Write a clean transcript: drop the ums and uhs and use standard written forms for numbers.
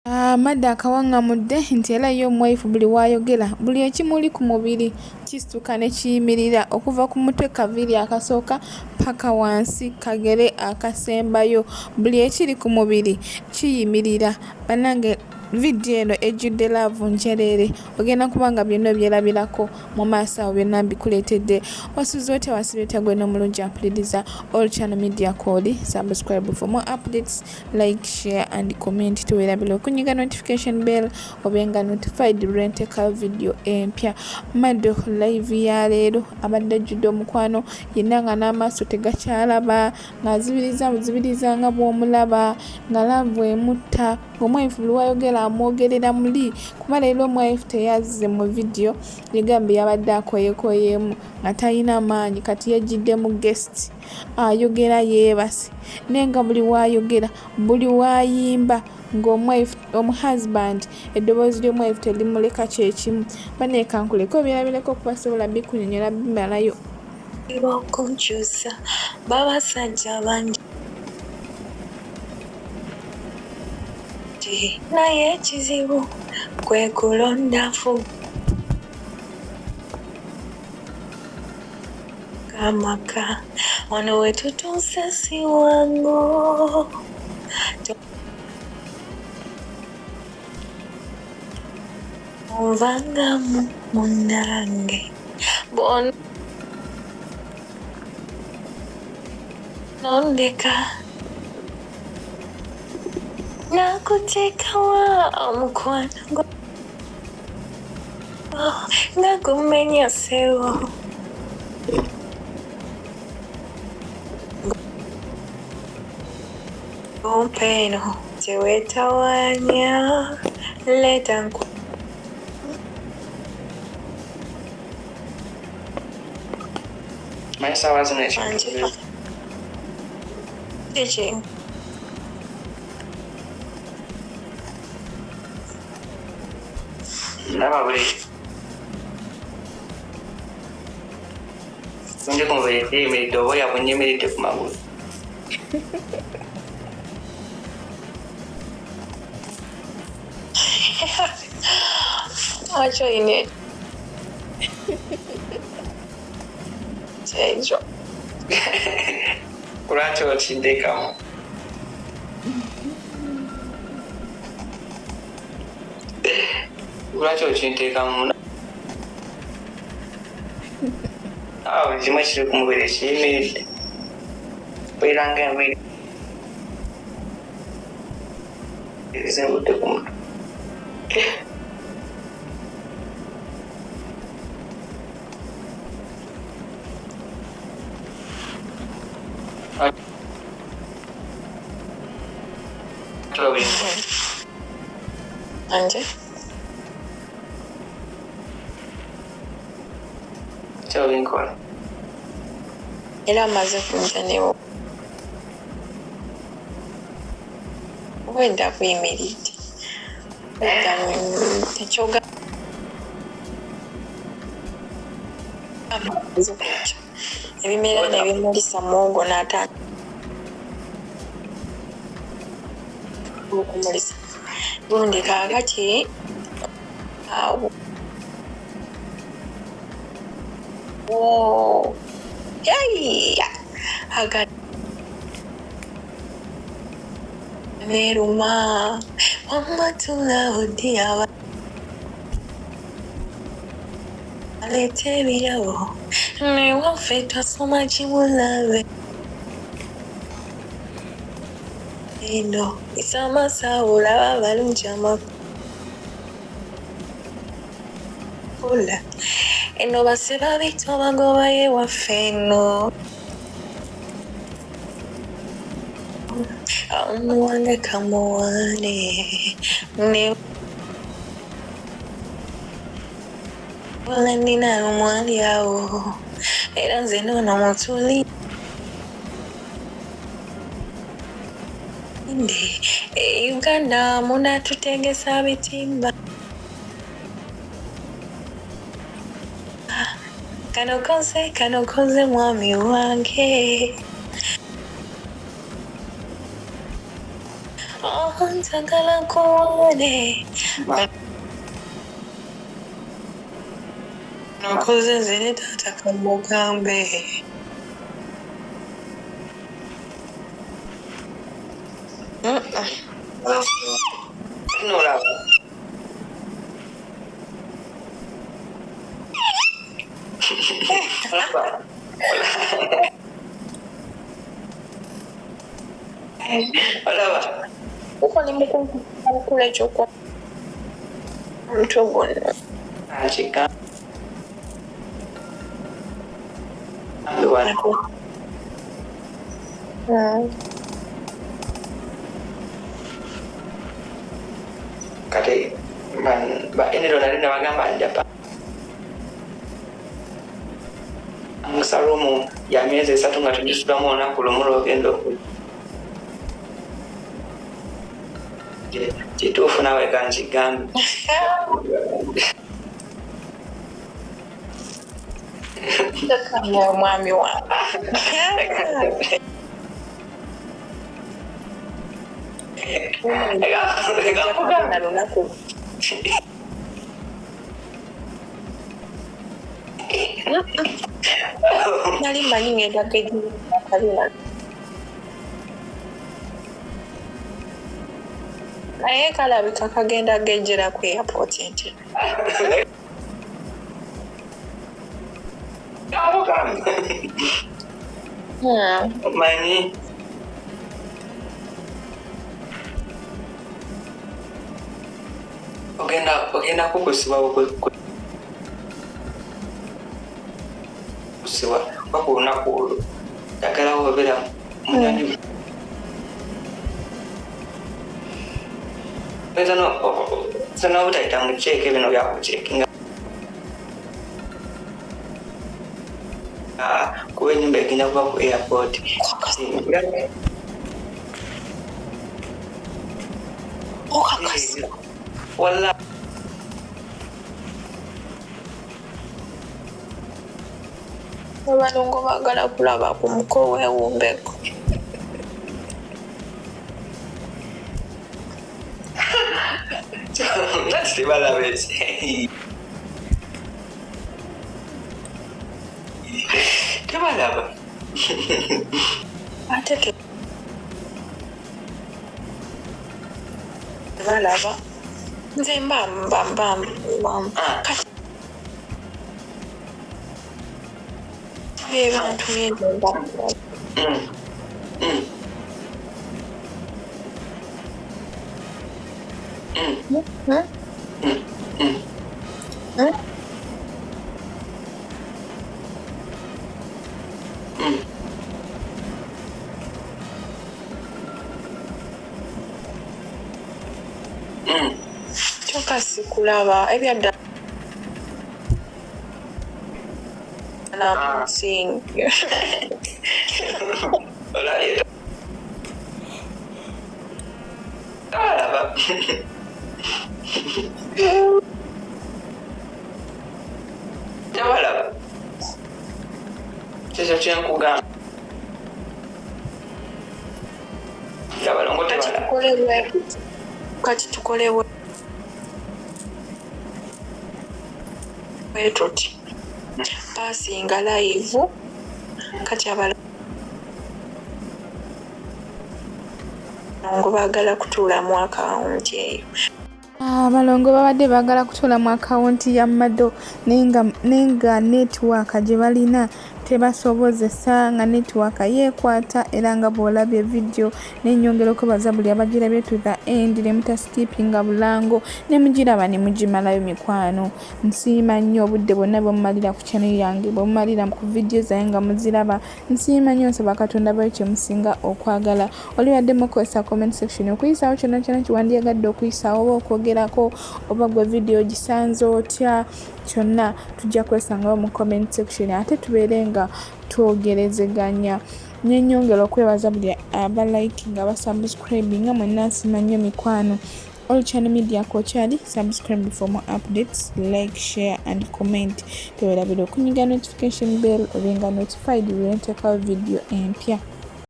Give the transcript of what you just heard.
Amaddo akawaŋŋamudde nti era ye omuwayifu buli w'ayogera buli ekimuli ku mubiri kisituka ne kiyimirira okuva ku mutwe kaviiri akasooka ppaka wansi kagere akasembayo buli ekiri ku mubiri kiyimirira. Bannange vidiyo eno ejjudde laavu njereere ogenda kuba nga byonna obyerabirako mu maaso awo byonna mbikuleetedde. Wasuze otya wasiibye otya gwe n'omulungi ampuliriza All Channel Media kw'oli subscribe for more updates. Like, share and comment. Tewerabira okunyiga notification bell obenga notified lwenteka video empya. Mado live ya leero abadde ajjudde omukwano yenna nga n'amaaso tegakyalaba ng'azibiriza buzibiriza nga bw'omulaba nga laavu emutta ng'omwayifu buli wayogera amwogerera muli kuba leero omwayifu teyazze mu vidiyo yegambye yabadde akoyekoyeemu nga talina maanyi kati yajjidde mu guest ayogera yeebase naye nga buli waayogera buli waayimba ng'omuhusband eddoboozi ly'omwife terimuleka kyekimu banaye kankuleke obyerabireko kuba sobola bikunyonyola bimalayo. Okunkyusa babasajja bangi naye ekizibu kwe kulonda fuga amaka wano we tutuuse si wangu tonvangamu munnange bw'onondeka nakuteekawa omukwano gwo nga gumenya ssebo. Ompa eno teweetawaanya leeta nku Manyi saawa zino ekintu Kiki? Ndaba buli bungi ku mubiri kiyimiridde oba oya bunyimiridde ku magulu. Lwaki olina ekyo? Lwaki okiddekamu? Lwaki okinteekamu? Ah, buli kimu ekiri ku mubiri kiyimiridde. Mpulira nga enviiri zingudde ku mutwe. Anje? Kyobinkola. Era amaze kujja ne obwedda buyimiridde. Obwedda buyimiridde. Kyogamba amaze kujja. Ebimera ne bimulisa muwogo n'atandika okumulisa. Gundi kaakati awo yaiya aga neeruma wamma tula odi aleeta ebirabo newaffe twasoma kimulabe eno isamasawo olaba abalungi amakula eno base babitwa bagobayo ewaffe eno omuwange kamuwane ne wala nina omwali awo era nze noono mutuli e Uganda munatutegesa bitimba kano koze kano koze mwami wange. Njagala nkuwone. Nokoze nze ne taata kamugambe. Nolaba. Olaba. Olaba. Uko ni mukula ekyokwa omutwe gwonna. Nkigambe wano. Kati ba Enero nali nabagamba nja pangisa ruumu ya myezi 3 nga tugisulamu olunaku lumu lw'ogenda oku kituufu naawe kankigambe. Omwami wange. Lunaku. Nali mmanyi ngenda kejjira naye kalabika kagenda gejjera ku airport nti. Omanyi ogenda kukusibwa kusibwa paka olunaku olwo njagala wobeera munywanyi oyinza n'obutayita mu ceeke bino byakuceekinga kuba ennyumba egenda kuba ku airport. Walla abalongo baagala kulaba ku muko weewumbeko. Tebalaba eki. Tebalaba. Ate tebalaba. Nze mba mba mba mba. Kati be bantu ngenda. Kyokka sikulaba ebyaddala nsinga. Olabye alaba. Tebalaba. Kyekyo kyenkugamba. Abalongo tebalaba. Kati tukole bwe tuti. Pasinga live kati abalongo baagala kutuula mu akawunti eyo. Abalongo babadde baagala kutuula mu akawunti ya Mado naye nga netiwaaka gye balina tebasobozesa, nga netiwaaka yeekwata era nga bw'olabye vidiyo. Nennyongera okwebaza buli abagirabye to the end ne mutasikipinga bulango ne mugiraba ne mugimalayo mikwano. Nsiima nnyo obudde bwonna bwe mumalira ku channel yange, bwe mumalira ku vidiyo zange nga muziraba. Nsiima nnyo, nsaba Katonda bayo kye musinga okwagala. Olibadde mukozesa comment section okuyisaawo kyonna kyonna kye wandyagadde okuyisaawo oba okwogerako oba gwe vidiyo gisanze otya, kyonna tujja kwesangawo mu comment section ate tubeere nga twogerezeganya. Nennyongera okwebaza buli abalikinga, abasubscribinga, mwenna nsiima nnyo mikwano. All Channel Media kokyali, subscribe for more updates, like, share and comment. Tewerabira okunyiga notification bell obenga notified lwe nteekawo vidiyo empya.